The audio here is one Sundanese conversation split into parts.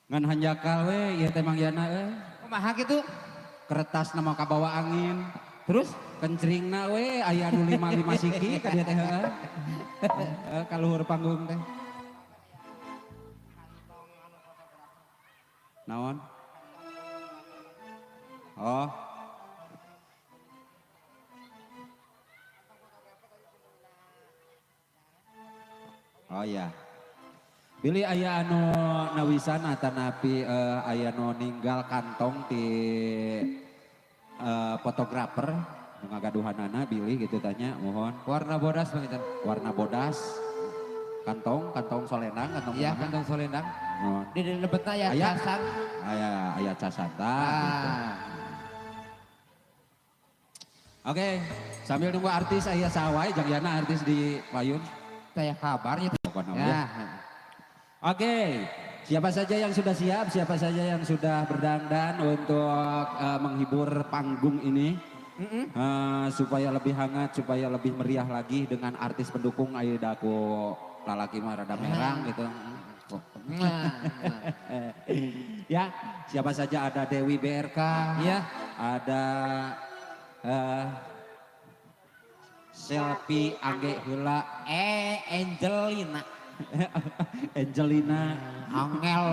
Ngan hanjakal we ieu teh Mang Yana euy. Kumaha kitu? Kertas nama kabawa angin. Terus kencringna we aya nu 55 siki ka dieu teh heeh. Heeh ka luhur panggung teh. Naon? Oh. Oh iya. Bilih aya anu nawisan atanapi aya nu ninggal kantong di fotografer nu ngagaduhanana bilih gitu tanya mohon. Warna bodas panginten. Warna bodas. Kantong, kantong solendang, kantong iya, kumaha? Kantong solendang. Mohon. Di lebetna aya casan. Aya, aya casan tah, gitu. Oke, sambil nunggu artis aya sawai jang Yana artis di payun. Saya kabarnya tuh. Pokoknya Ya. ya. Oke, siapa saja yang sudah siap, siapa saja yang sudah berdandan untuk menghibur panggung ini. Supaya lebih hangat, supaya lebih meriah lagi dengan artis pendukung ayo ku lalaki mah rada merang gitu. Ya, siapa saja ada Dewi BRK, ya. Ada Selfie Angge Heula, Angelina. Angelina. Angel.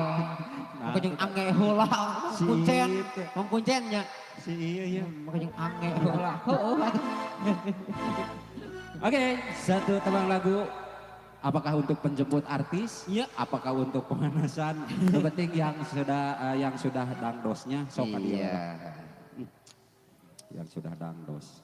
Nah, Mungkin Angge Heula, si kuncen, itu. Mung kuncennya. Si iya iya. Mungkin Angge Heula. Heueuh atuh. Oke, satu tembang lagu. Apakah untuk penjemput artis? Iya. Apakah untuk pemanasan? Yang penting yang sudah dangdosnya sok ka dieu. Iya. Yang sudah dangdos.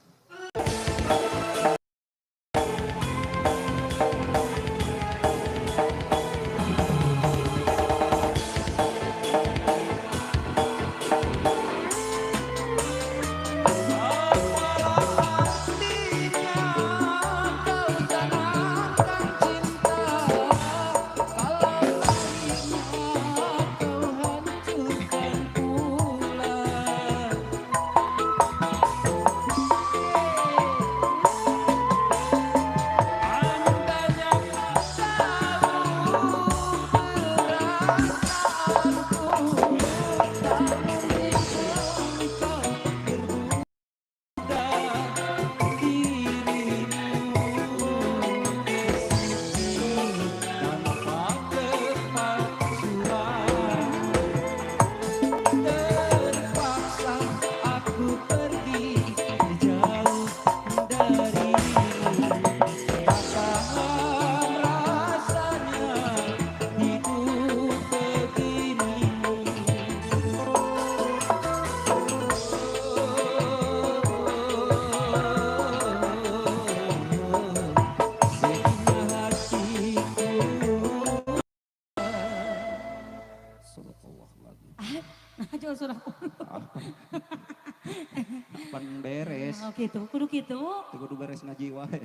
Beres. Oh gitu, kudu gitu. Kudu beres ngaji wae.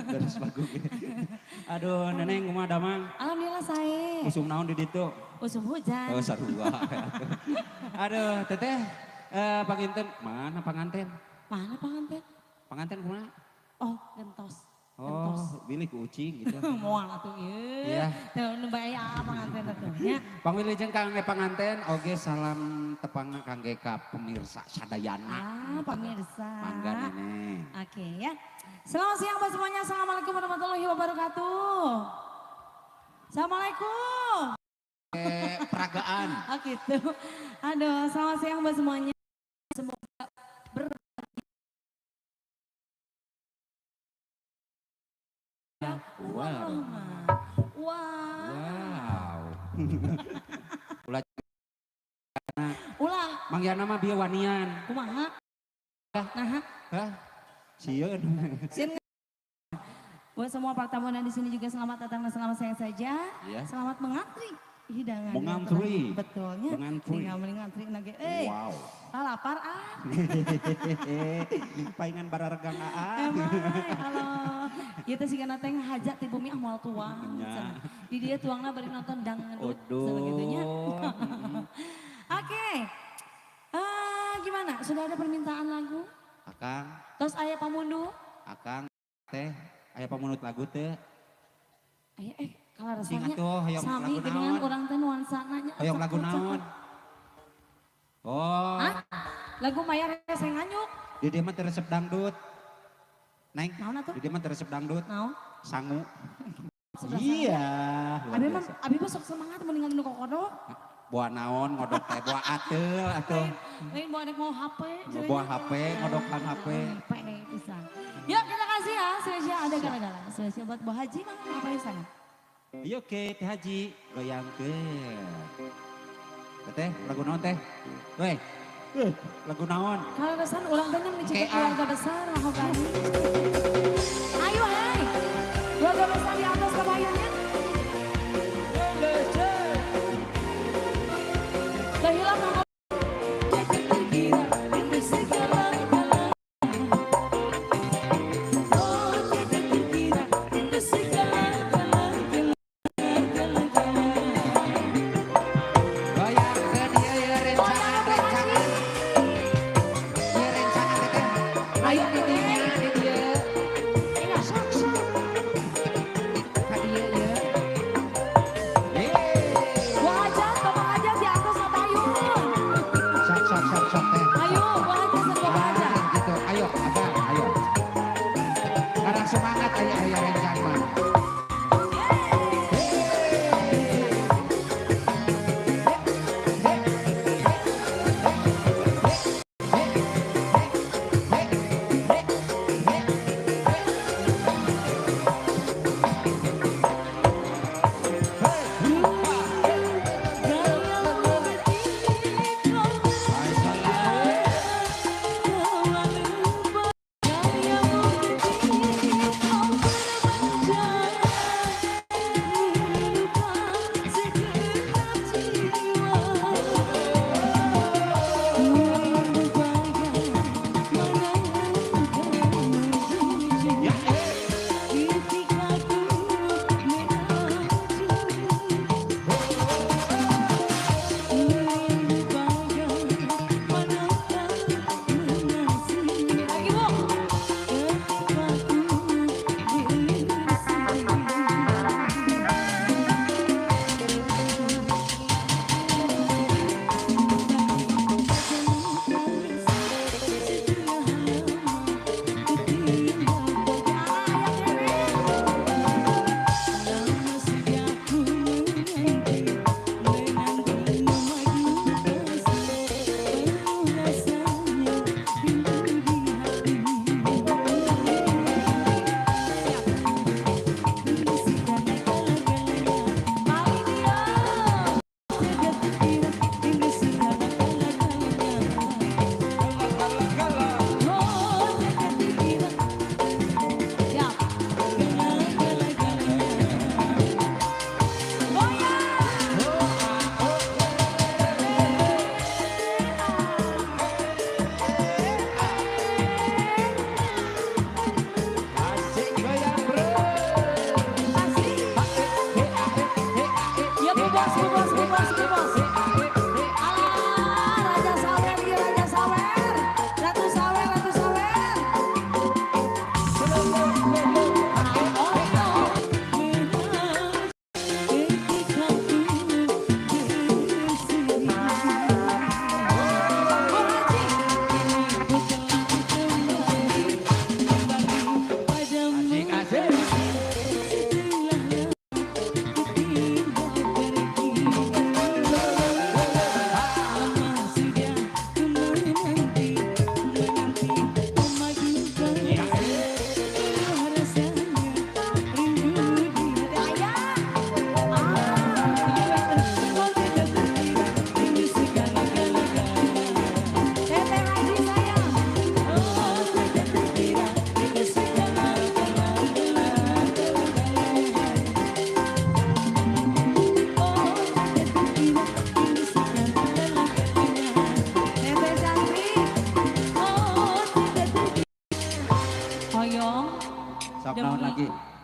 Beres lagu ge. Aduh, neneng kumaha damang? Alhamdulillah sae. Usum naon di ditu? Usum hujan. Oh, sarua. Aduh, teteh panginten mana panganten? Mana panganten? Panganten kumaha? Oh, gentos. Oh, bilih ku ucing gitu. Moal atuh ieu. Iya. Teu nu bae panganten atuh nya. Pangwilujeng kangge panganten oge salam tepang kangge ka pemirsa sadayana. Ah, pemirsa. Mangga neneng. Oke ya. Selamat siang buat semuanya. Assalamualaikum warahmatullahi wabarakatuh. Assalamualaikum. Peragaan. Oh gitu. Aduh, selamat siang buat semuanya. Semoga berbahagia. Wow. Wow. Ulah. Ulah. Mang Yana mah bieu wanian. Kumaha? Naha? Hah? Sieun. Sieun. Buat semua para tamu dan di sini juga selamat datang dan selamat siang saja. Ya. Selamat mengantri hidangan. Mengantri. Betulnya. Mengantri. Tinggal mengantri nage. Wow. Ah, lapar ah. Paingan bararegang aa. Emang, halo. Ieu teh sigana teh ngahajat ti bumi ah moal tuang. Di dieu tuangna bari nonton dangdut sebegitunya. Oke. Gimana? Sudah ada permintaan lagu? Akang. Terus aya pamundu? Akang teh aya pamundut lagu teh. Aya Kalau rasanya sami dengan orang teh nuansana nya. Hoyong lagu naon? Oh. Hah? Lagu Maya Rese Nganyuk. Di dia mah teu resep dangdut. Neng. Naon atuh? Di dia mah teu resep dangdut. Naon? Sangu. Iya. Abi mah sok semangat mun ningali nu kokodok. Buah naon ngodok teh buah ateul atuh. Lain buah nek mau HP. Buah HP ngodokan HP. HP bisa. Yuk kita kasih ya spesial ada gara-gara. Spesial buat Bu Haji mang apa sana? Yuk ke Teh Haji goyangkeun. Teteh lagu naon teh? Weh. Lagu naon? Kalau kesan ulang tahunnya mencapai keluarga besar Mahogani. Ayo hai. Keluarga besar di atas kebayangnya. Terhilang nama.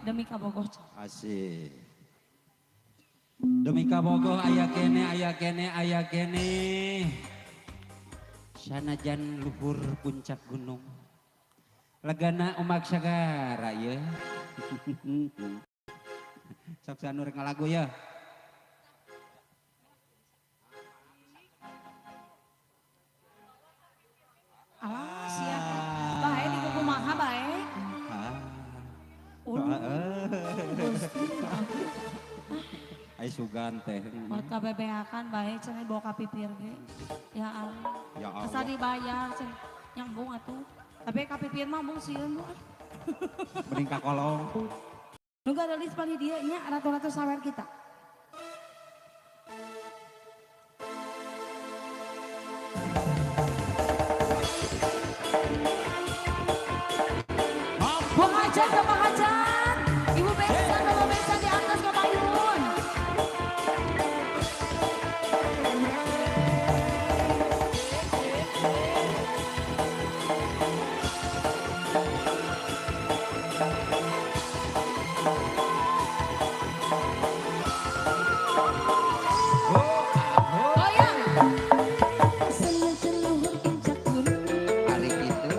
Demi kabogoh. Asik. Demi kabogoh aya kene aya kene aya kene. Sanajan luhur puncak gunung. Legana umak sagara ye. Sok sanur ngalagu ya. Alah sia. Bae di kumaha bae. Ai sugan teh. Maka bebeakan bae cenah bawa ka pipir ge. Ya Allah. Ya Allah. Asa dibayar cenah nyambung atuh. Tapi ka pipir mah mung sieun ah. Mending ka kolong. Nu garelis palih dieu nya ratu-ratu sawer kita. Bang Hajat, Bang Hajat. Ibu Besan, Bapak Besan di atas ke payun. Goyang. Hari itu.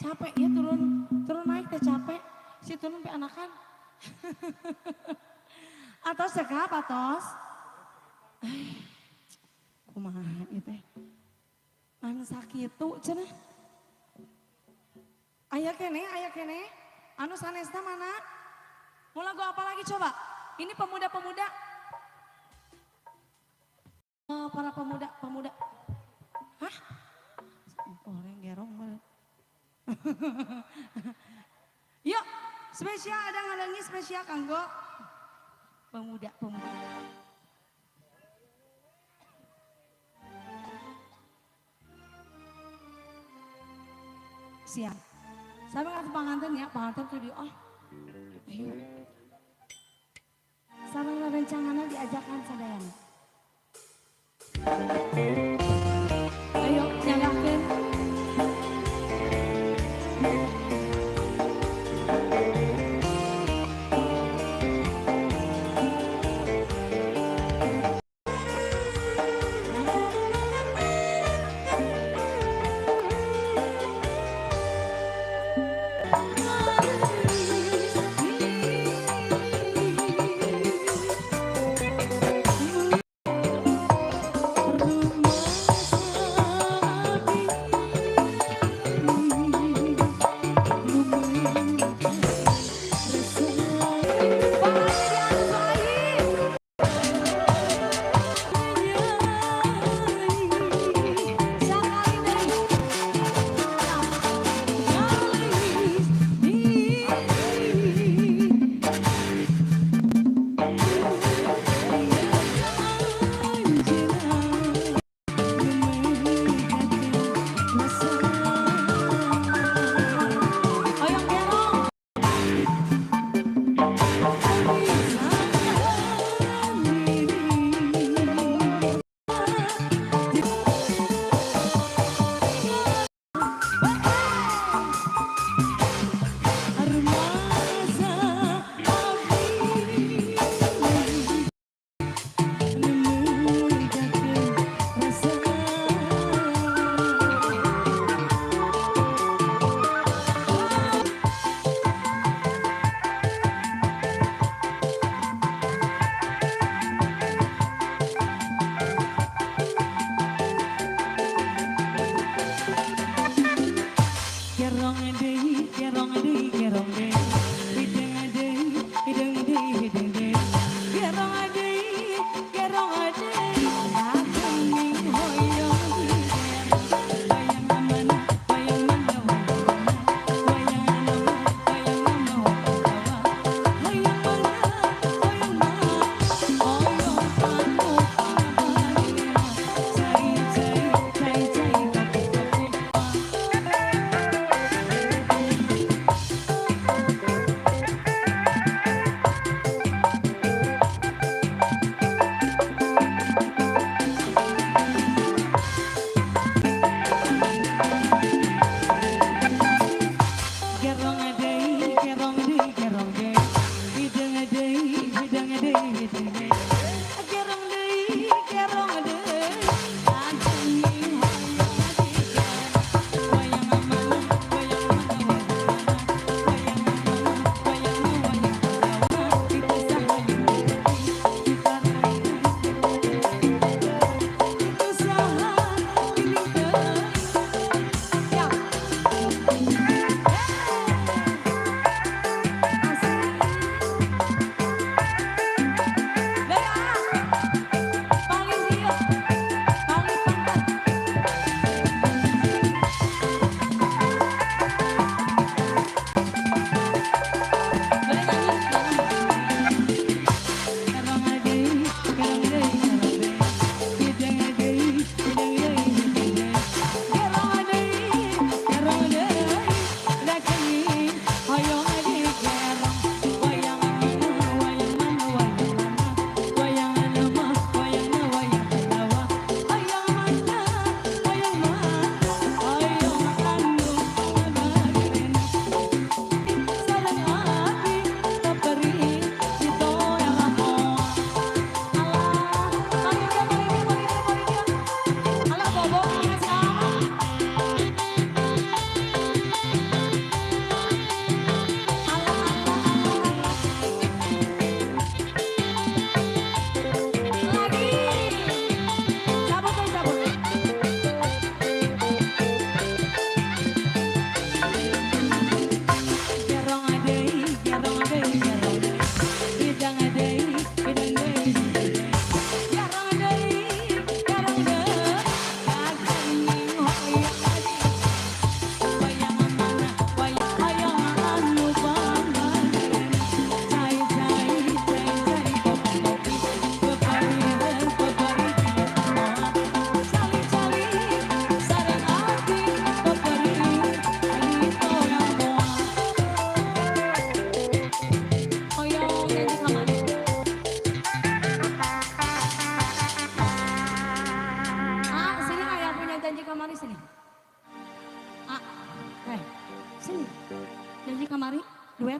Capek ya turun, turun naik teh capek. Si turun pe anakan. Atos cekap atos. Kumaha ieu teh. Anu sakitu cenah. Aya keneh, aya keneh. Anu sanesna mana? Mau lagu apa lagi coba? Ini pemuda-pemuda. Para pemuda, pemuda. Hah? Orang gerong banget. Yuk, spesial ada ngalengi spesial kanggo pemuda, pemuda. Siap. Saya nggak pengantin ya, pengantin tadi. Oh, ayo. Rerencanganna diajakan sadayana. Ayo nyanggakeun. Rumah.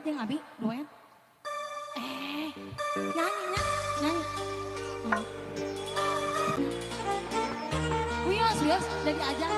Duet jeung abi, duet. Nyanyi nya, nyanyi. Wios, wios, dari aja.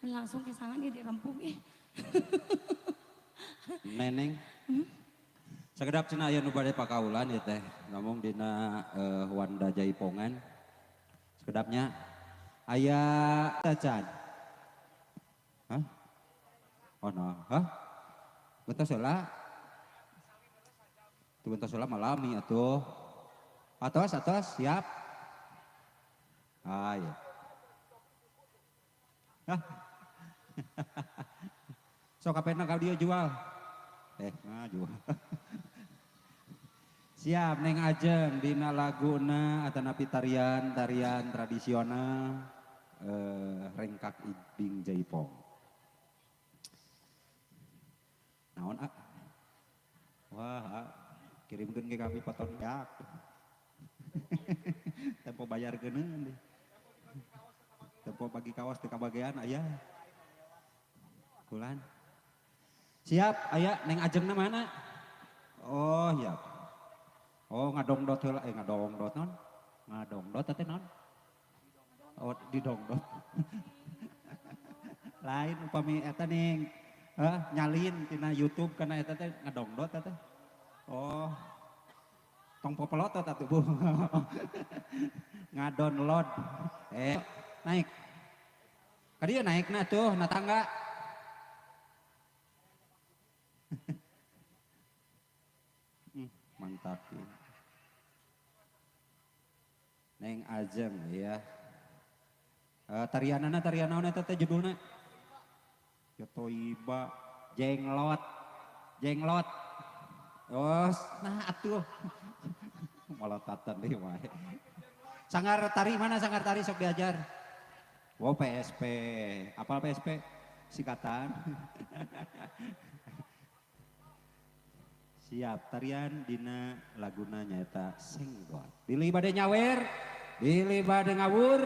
Langsung ke sana dia dirempung ih. Neneng. Sakedap cenah aya nu bade pakaulan ieu teh. Ngomong dina Wanda Jaipongan. Sakedapnya aya tacan. Hah? Oh no, hah? Bentos heula. Tuh bentos heula malami atuh. Atos, atos, siap. Ah iya. Hah? Sok kapena ka dieu jual. Nah jual. Siap Neng Ajeng dina laguna atanapi tarian-tarian tradisional Rengkak Ibing Jaipong. Naon ah? Wah, ah, kirimkeun ke kami poton yak. Tempo bayar geuneun deh. Tempo bagi kaos teu kabagean aya. Kulan. Siap, aya Neng Ajengna mana? Oh, iya. Oh, ngadongdot heula, ngadongdot non. Ngadongdot teh non. Oh, didongdot. Lain upami eta ning nyalin tina YouTube kana eta teh ngadongdot teh. Oh. Tong popelotot atuh Bu. Ngadownload. Naik. Ka dieu naikna tuh na tangga. Mantap ya. Neng Ajeng ya. Tarianana tarian naon eta teh judulna? Yotoiba jenglot. Jenglot. Oh, nah atuh. Malotatan deui wae. Sanggar tari mana sanggar tari sok diajar? Wow PSP. Apal PSP? Singkatan. Siap, tarian dina laguna nyaeta senggot. Bilih bade nyawer, bilih bade ngawur.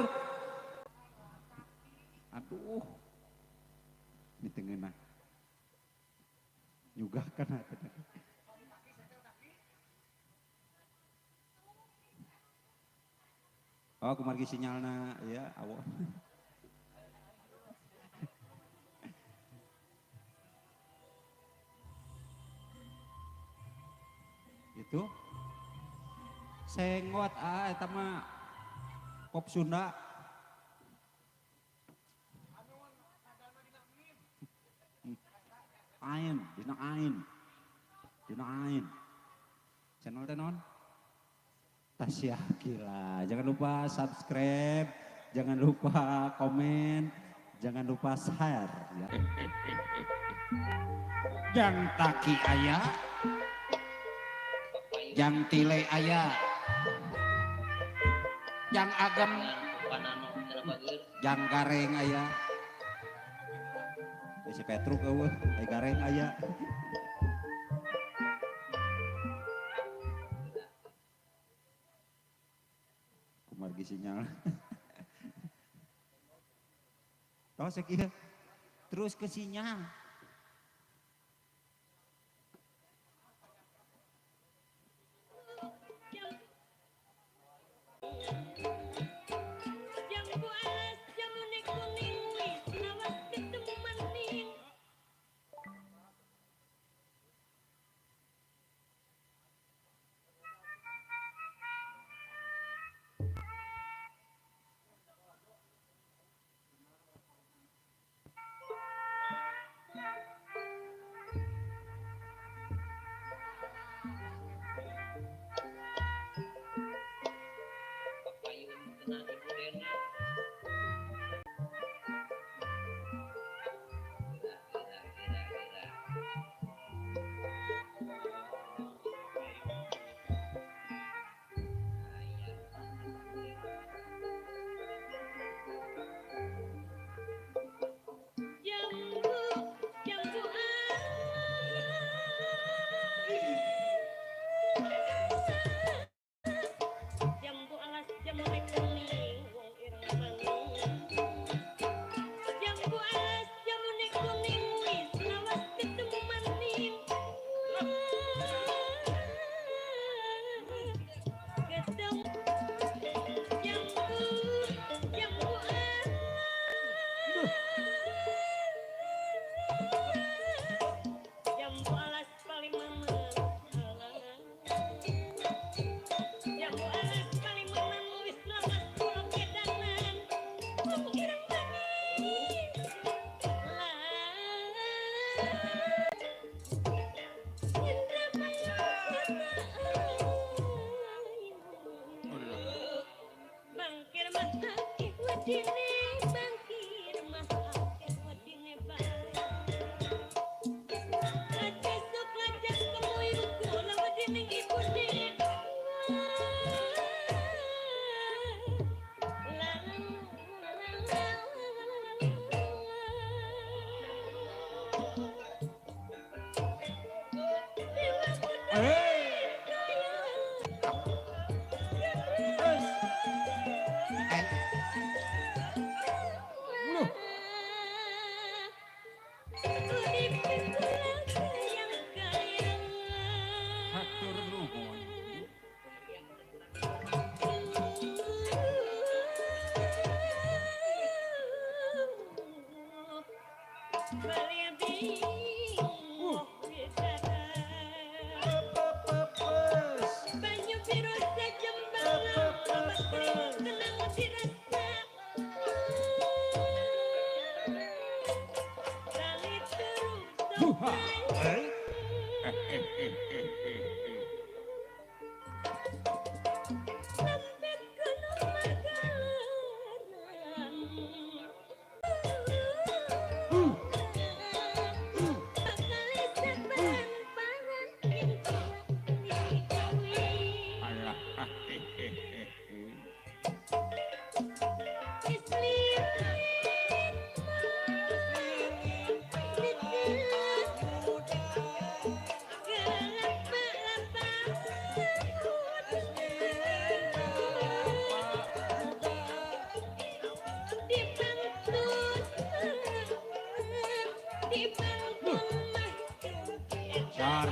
Aduh. Di tengenah. Nyugahkan hati. Oh, kumargi sinyalna ya, awo. Itu senggot ah eta mah pop Sunda. Ain, dina ain. Dina ain. Channel teh naon? Tasya Aqilla. Jangan lupa subscribe, jangan lupa komen, jangan lupa share ya. Jang taki aya, jang tile aya, jang agem, jang gareng aya. Si Petruk eueuh, ai gareng aya. Kumargi sinyal. Tos ieu. Terus ke sinyal.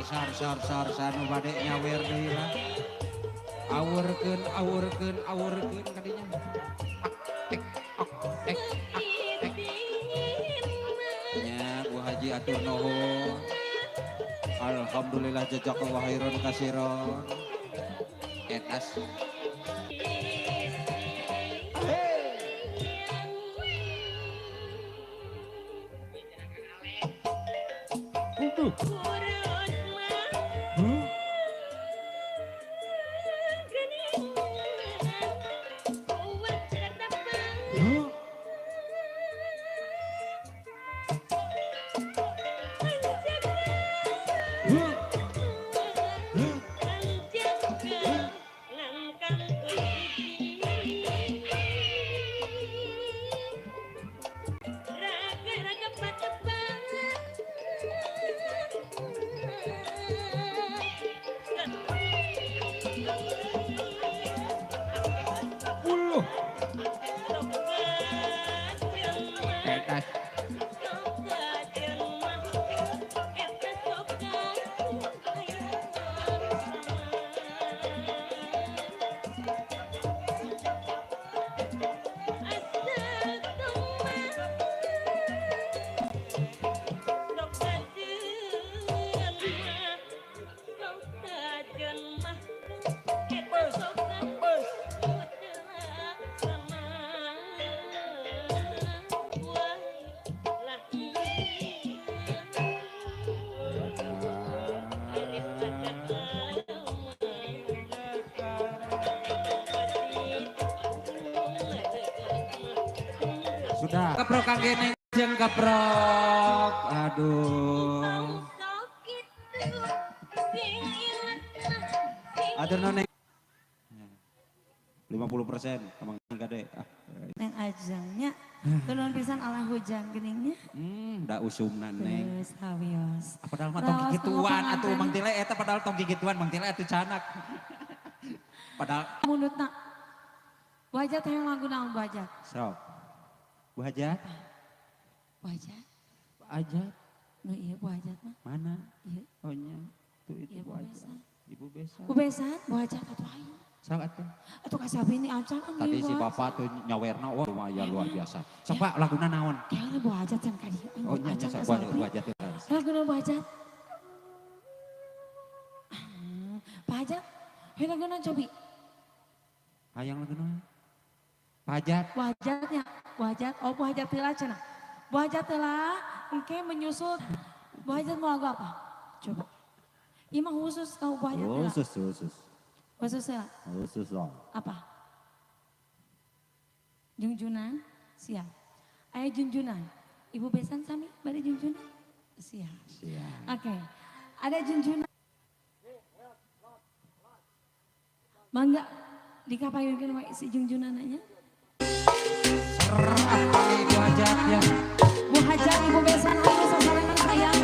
Sar sar sar sar nu bade nyawer deui lah. Awurkeun awurkeun awurkeun kadinya. Ek ok ek ak ek. Nya Bu Haji atur nuhun. Alhamdulillah jazakallahu khairan kasiron. Etas. Sudah. Keprok kangge neng jeung keprok. Aduh. Atur neng. 50% emang gade. Neng ajangnya. Turun pisan ala hujan geningnya. Da usumna neng. Geus hawios. Padahal mah tong gigituan atuh Mang Tile eta padahal tong gigituan Mang Tile atuh canak. Padahal mundutna. Bu Hajat hayang lagu naon Bu Hajat? Sok. Bu Hajat? Bu Hajat? Bu Hajat. Nu iya Bu Hajat mah. Mana? Iya. Oh nya. Tuh itu iya, Bu Hajat. Ibu Besan. Bu Besan, Bu Hajat atuh ayo. Sok atuh. Atuh kasabini acan tadi si bapak tuh nyawerna wah lumayan luar biasa. Sok Pak laguna naon? Kayaknya Bu Hajat can ka dieu. Oh nya nya sok Bu Hajat. Laguna Bu Hajat. Pak Hajat, hayang laguna cobi. Hayang laguna. Pak Hajat. Bu Hajatnya, Bu Hajat, oh Bu Hajat heula cenah. Bu Hajat heula engke menyusul. Bu Hajat mau lagu apa? Coba. Ieu mah khusus kau Bu Hajat heula. Khusus, khusus. Khusus heula. Khusus dong. Apa? Jungjunan, siap. Aya junjunan. Ibu Besan sami bade junjunan? Siap. Siap. Oke. Ada junjunan. Mangga dikapayunkeun wae si jungjunananya. Serah Ibu Hajat ya. Bu Hajat Ibu Besan ayo sasarengan sayang.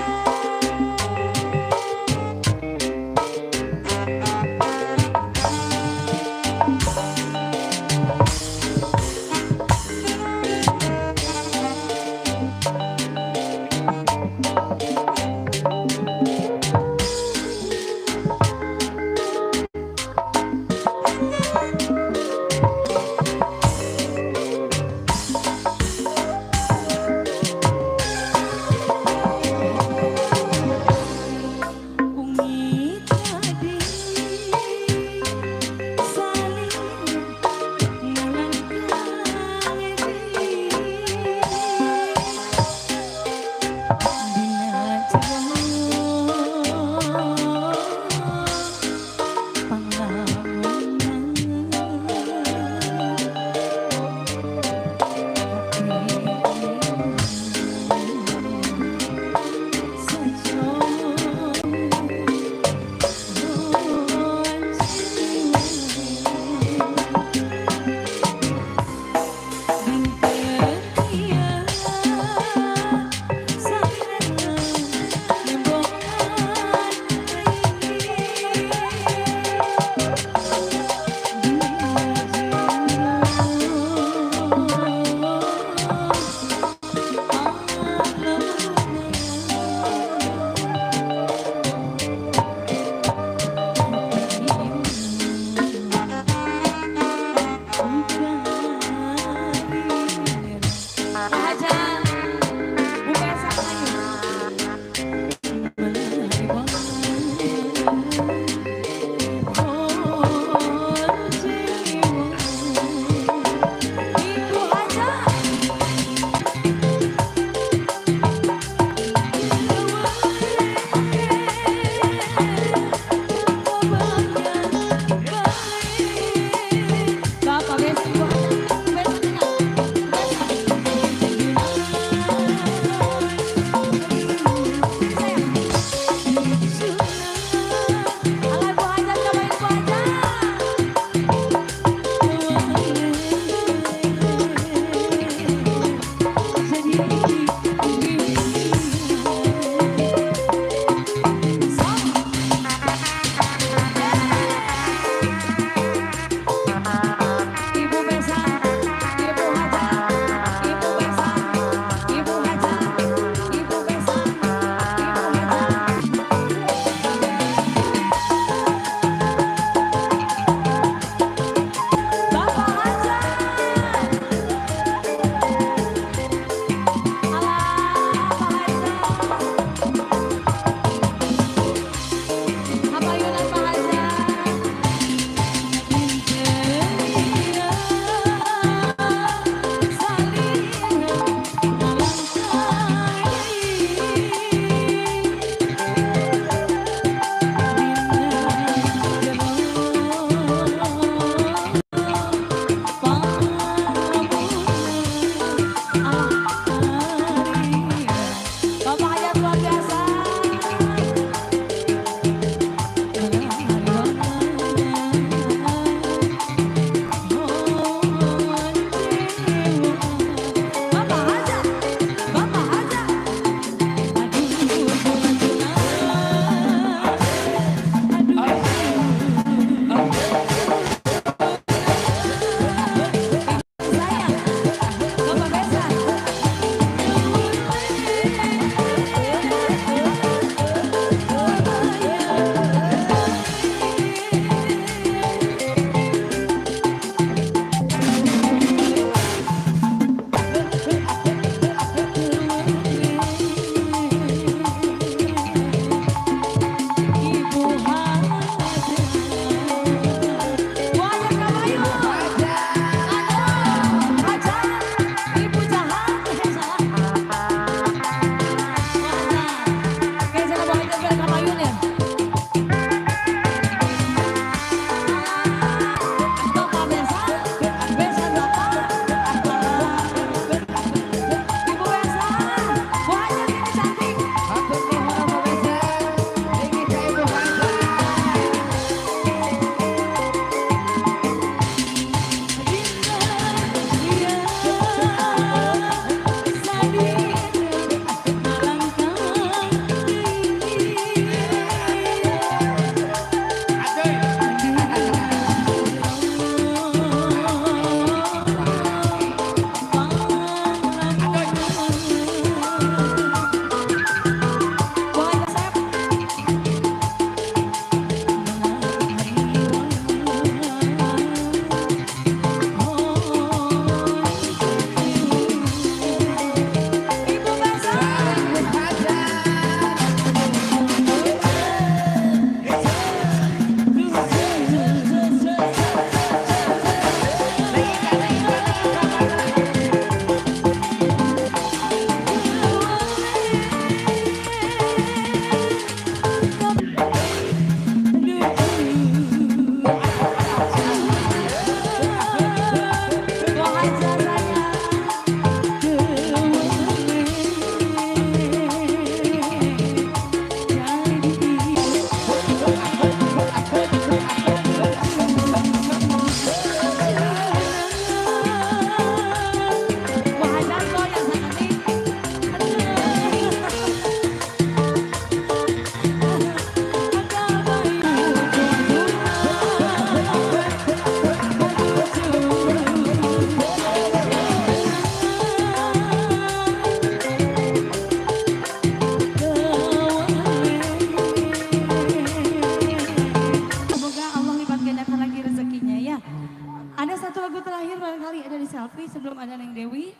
terakhir barangkali ada di selfie sebelum ada Neng Dewi.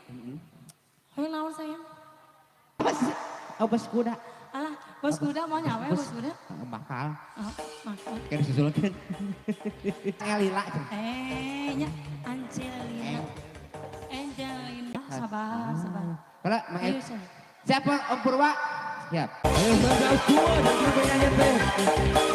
Hoyong naon, sayang? Bos, oh, bos kuda. Alah, bos kuda mau nyawe bos kuda? Bakal. Oh, bakal. Kayak disusulkeun. Ngelila. Eh, nya Angelina. Angelina, sabar, sabar. Kalau Mang Ayo, sayang. Siapa Om Purwa? Siap. Ayo, Bang Dua dan juga penyanyi teh.